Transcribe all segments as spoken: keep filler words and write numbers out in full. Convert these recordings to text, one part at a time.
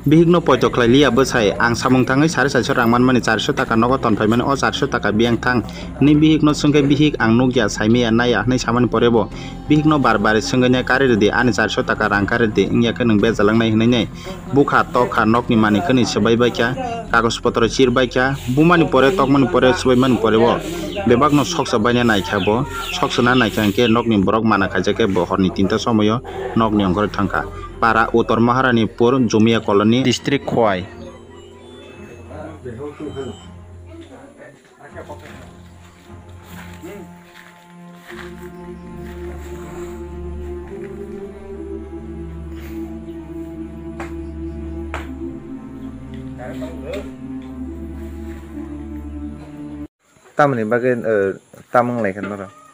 Bihikno poito khlai liya bwsai, ang samung thangwi sari saiso rang manmani, charso taka nogo tonphaimani, o charso taka biyang thang, hwnwi bihikno swngkhe, bihik, ang nukya, saimaya, naiya, hwnwi samani porebo bihikno bar bar swngwi nai, kari rwdi, ani charso taka rang kari rwdi, wngya khe nwng bejalangnai, hwnwi nai. Bukha tokha nokni manwi khwnwi swbai baikha, kagoj potro chir baikha, bumani pore tokmani pore swbaimani porebo bebakno soksa baina naikha bo, soksana naikha hwnkhe nokni borok mana khaijak khe bo horni tinta somoio nokni ongkhorwi thangkha. Para Uttor Maharanipur, Jumia Colony, District Khowai. Tamoni bagwi, eh, tam wng lai khe norok?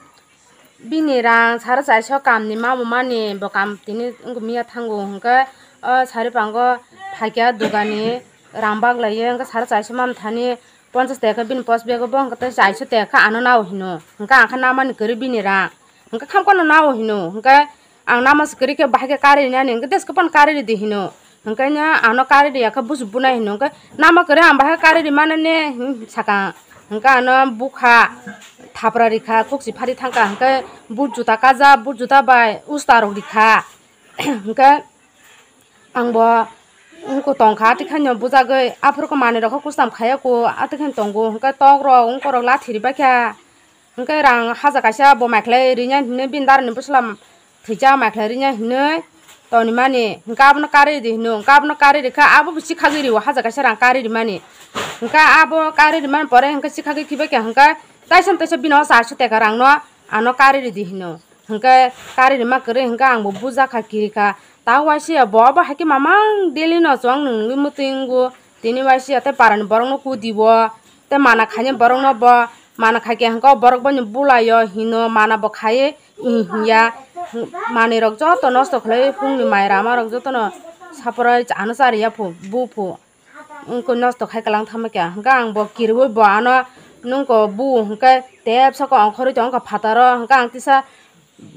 Bini rang saro chaiso kamni mamo mani bo kam tini wngkha miya thango hwnkhe o sari pango phaikya dugani rang bak laiyo hwnkhe saro chaiso mam thani ponchas teka bini pos bego bo hwnkhe tei chaiso teka ano nao hino hwnkhe ang khe namani kwrwi bini rang hwnkhe khamkha no nao hino hwnkhe ang nama se kwrwi khe bahai khe kari rinani hwnkhe desko phano kari ridi hino. Hwnkhe no ano kari riya khe busu bunai hino hwnkhe nama kwrwi ang bahai kari rimani ne, hmm, saka ang. Hwnkhe ano bukha thapra rikha, kukchi phari thangkha hwnkhe boot juta kaja, boot juta bai usta rok rikha. Hwnkhe ang bo wngkha tongkha, atwkhe no bujagwi aphuru khe manwi rok khe kustam khaiya kho, atwkhe tongo hwnkhe tok rok wngkha rok lathi ribaikha. Hwnkhe rang haja kaisa bo maikhlai rinai hinwi bini darani bwsla thwijak maikhlai rinai hinwi tonimani. Hwnkhe abono kari ridi hino, hwnkhe abono kari rikha, abo bo chikhagwi rio haja kaisa rang kari rimani. Hwnkhe abo kari rimani pore hwnkhe chikhagwi khibaikha hwnkhe taisa taisa bini o charso teka rangno ano kari ridi hino. Hwnkhe kari rima kwrwi hwnkhe ang bo bujakha kirikha. Ta waisa ya bo, bo hai khe mamang daily no chwng nungwi mwtwi wngo. Tini waisa ya tei parani borokno kudi bo. Tei mana khainai borokno bo mana khai khe hwnkhe o borok boino bulaio hino mana bo khaiwi hinya. Manwi rok joto nosto khlaiwi phungni mai rama rok jotono saporai ano chariya phu buphu. Wngkhe nosto khai kwlang thangma khe hwnkhe ang bo kiriui bo ano nungkhe bu hwnkhe tepsa khe ongkhorwi tongkha phataro hwnkhe ang tisa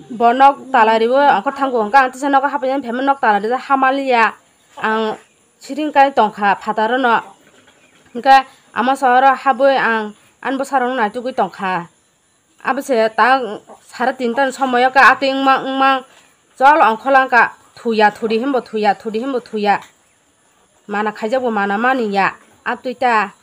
bo nok tala riui ongkhor thango hwnkhe ang tisa nogo hapaina phaima nok tala rijak hamaliya ang siring kai tongkha phataro no hwnkhe ama sohoro habwi ang ani bwsarokno naitugwi tongkha. Abo se ta sare tinta ni somoyo khe atwi wngma wngma chol ongkholangkha thuya thudi hinbo thuya thudi hinbo thuya. Mana khaijak bo mana mani ya. Atwi ta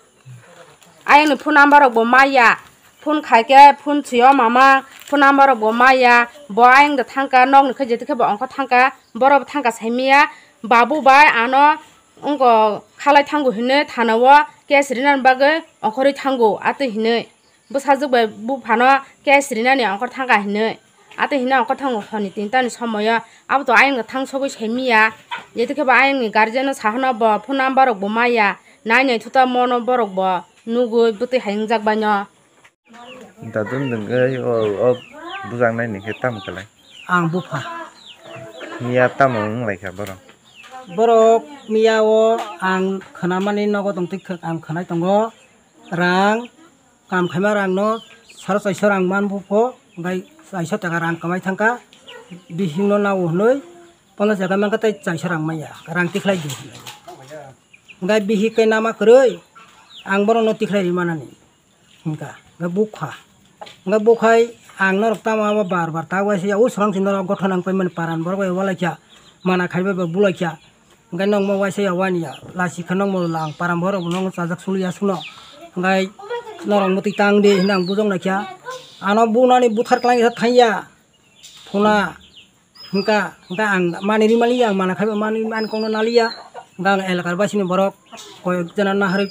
ayang ni phone number rok bo maya. Phone khai khe phone sio mama phone number rok bo maya. Bo ayang da thangkha nok ni khe jeto khe bo ongkho thangkha borok bo thangkha saimaya. Babu bai ano wngkho khalai thango hinwi thana o case rinani bagwi ongkhorwi thango atwi hinwi. Bwsajwk bai buphano case rinani ongkhor thangkha hinwi. Atwi hinwi ongkhor thango horni tinta ni somoyo. Abo to ayang thang sogwi saimaya. Jeto khe bo ayang ni guardian no sahano bo phone number rok bo maya. Nai nai thuta mono borok bo nugwi bwtwi hai wngjak baino. Dadun dungwi o, o bujak nai ni khe tamo khlai? Ang bupha. Miya tamo wng lai kha borok? Borok miya o ang khwnamani nogo tongtwi ang khwnai tongo. Rang kam khaima rang no saro chaisa rang man bupho, hwnkhe chaisa taka rang kwmai thangkha, bihik no nao hwnwi ponchas taka mankha tei chaisa rang manya, rang tikhlai di hwnwi. Hwnkhe bihik khe nama kwrwi ang borok no tikhlai ri manani hwnkha, hwnkhe bukha, hwnkhe bukhai ang norok tamo abo bar bar ta waisa ya, o swrang si norok gothon ang paimani paran borok bai walaikha, mana khaibai bai bulaikha. Hwnkhe nokmo waisa ya wani ya, lasi khe nokmo lang param borok bo nokno chajak sulu ya suno. Hwnkhe norok mwtwi tang di hinwi ang bujok naikha. Ano bunani buthar kwlangya thangya. Phuna hwnkha, hwnkhe ang mani rimani ya, ang mana khaiba mani, mani kokno naliya. Hwnkhe ang elakar basini borok koyok jana naharwi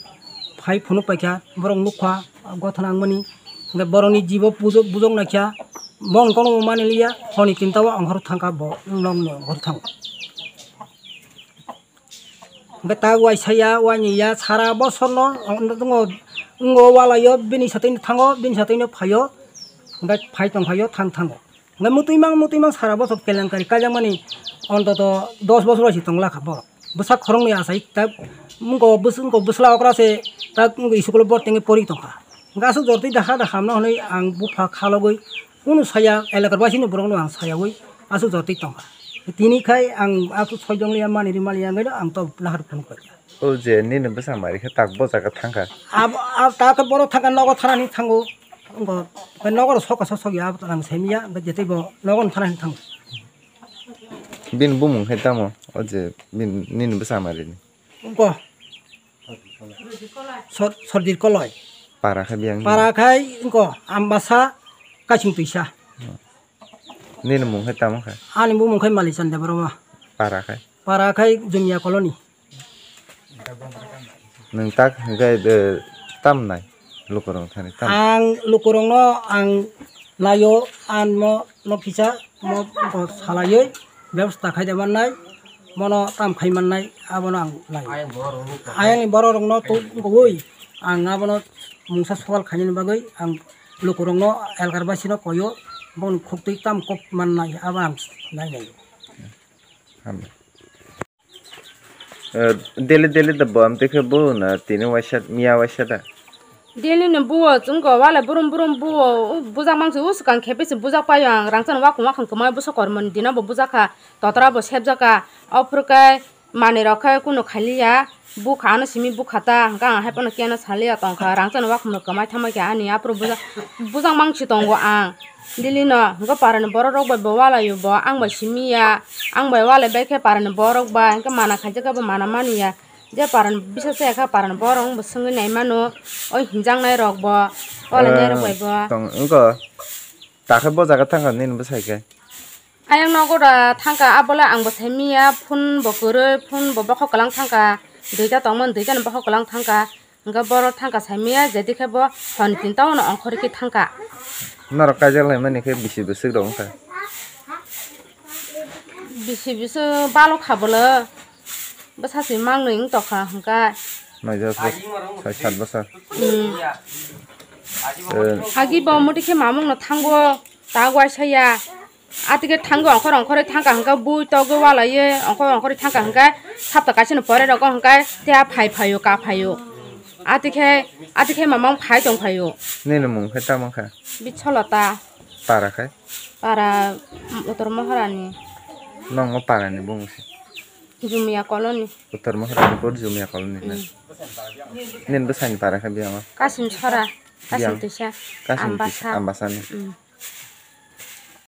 phai phunuk paikha, borok nukha, gothana wngmani. Hwnkhe borokni jibo bujok, bujok naikha, bongni kokno bo mani liya, honi tinta o ongkhor thangkha bo, nokni ongkhor thango. Hwnkhe ta waisa ya, wani ya, sara bosor no, wngo, wngo walaio, bini satwi no thango, bini satwi no phaio, hwnkhe phai tongphaio, thang thango. Hwnkhe mwtwi mang, mwtwi mang sara bosor kelenkari kaijakmani, ontoto dos bosor bai se tongla kha borok. Bwsa khoroknwi achai ta, wngo bwsla okra se, ta wngo school o bor tengwi pori tongkha. Hwnkhe aswk jortwi dakha dakha hamno hwnwi ang bupha khalogwi, kunu saya, elakar basini borokno ang sayaui aswk jortwi tongkha. Tini khai ang aku soijong liya mani ri mali yang ang to nahar phone koi. O je nini bwsa mari khe tak bo jaga thangkha. Ab ab ta khe borok thangkha nogo thanani thango. Ngo nogo sok sok sok ya ang semiya jetai bo nogo thanani thango. Bin bumung khe tamo o je bin nini bwsa mari ni. Ngo Sor- Sordir Koloi. Para khe biyang. Para khai ngo Ambasa Kaising Tuisa. Nini mung khe tamo kha? Ani bumung khai Malichand Debbarma. Para khai? Para khai Jumia Colony. Nwng tak hwnkhe, eh, tam nai? Lukurok thani tam? Ang lukurokno ang naio, ang mo no kisa mo bo salaiwi bebosta khai de mannai, mono tam khai mannai, abono ang lai. Ayang ni borok rokno tubui ang abono mungsa sowal khainani bagwi ang lukurokno elkar basino koyo, boni khuktwi tam kok mannai, abo ang nai nai. Hambai. Eh, daily daily da bo amtwi khe bo na tini waisa miya waisa da. Daily no buo chwngko wale brum brum buo, u bujak mangsi u swkang khepe se bujak paio ang rangchak no wakhung wakhung kwmai bwsa kormo ni dino bo bujak kha, totra bo sebjak kha, ophuru khe manwi rok khe kunu khailiya, bukha ano simi bukha ta hwnkhe ang haiphano keno saliya tongkha, rangchak no wakhung no kwmai thamai khe ani aphuru bujak, bujak mangsi tongo ang. Daily no hwnkhe para ni borok rok bai bo walaio bo, ang bai simi ya, ang bai walai bai khe para ni borok bai hwnkhe mana khaijak khe bo mana mani ya, je para ni bisa se kha para ni borok wng bo swngwi nai mano, oi hinjak nai rok bo, walai nai rok bai bo. Tong wngkha, ta khe bo jaga thang kha nini bwsai khe? Ayang nogo da thang kha, abo le ang bo sai mi ya, phone bo kwrwi, phone bo bokhok kwlang thang kha, duita tong mani, duita ni bokhok kwlang thang kha. Hwnkhe borok thangkha saimaya, je dikhe bo hwn tin taono ongkhorwi khe thangkha. Norok kaijak laimani khe bisi bwswk rok wngkha? Bisi bwswk balok kha bwlw. Bwsa si mangnwi wng tokha hwnkhe. Noijak bwswk, soi sat bwswk. Hmm. Eh. Agi bo muti khe mamungno thango, ta waisa ya. Atike thango ongkhor ongkhorwi thangkha hwnkhe bui togwi walaiwi ongkhor ongkhorwi thangkha hwnkhe sapta kaisano pore rogo hwnkhe teha phai phaio ka phaio. Atikhe atikhe mamang phai tong phaio. Nini mung khe tamo kha? Bicholota. Para khai? Para, um, Uttor Mohorani. Nongmo parani bumung se? Jumia Colony. Uttor Mohorani pur Jumia Colony na? Mm. Nini bwsani para khe biyang o? Kasim Sora. Kasim Biyang. Tuisa. Kasim Ambasa. Tuisa, Ambasani. Mm.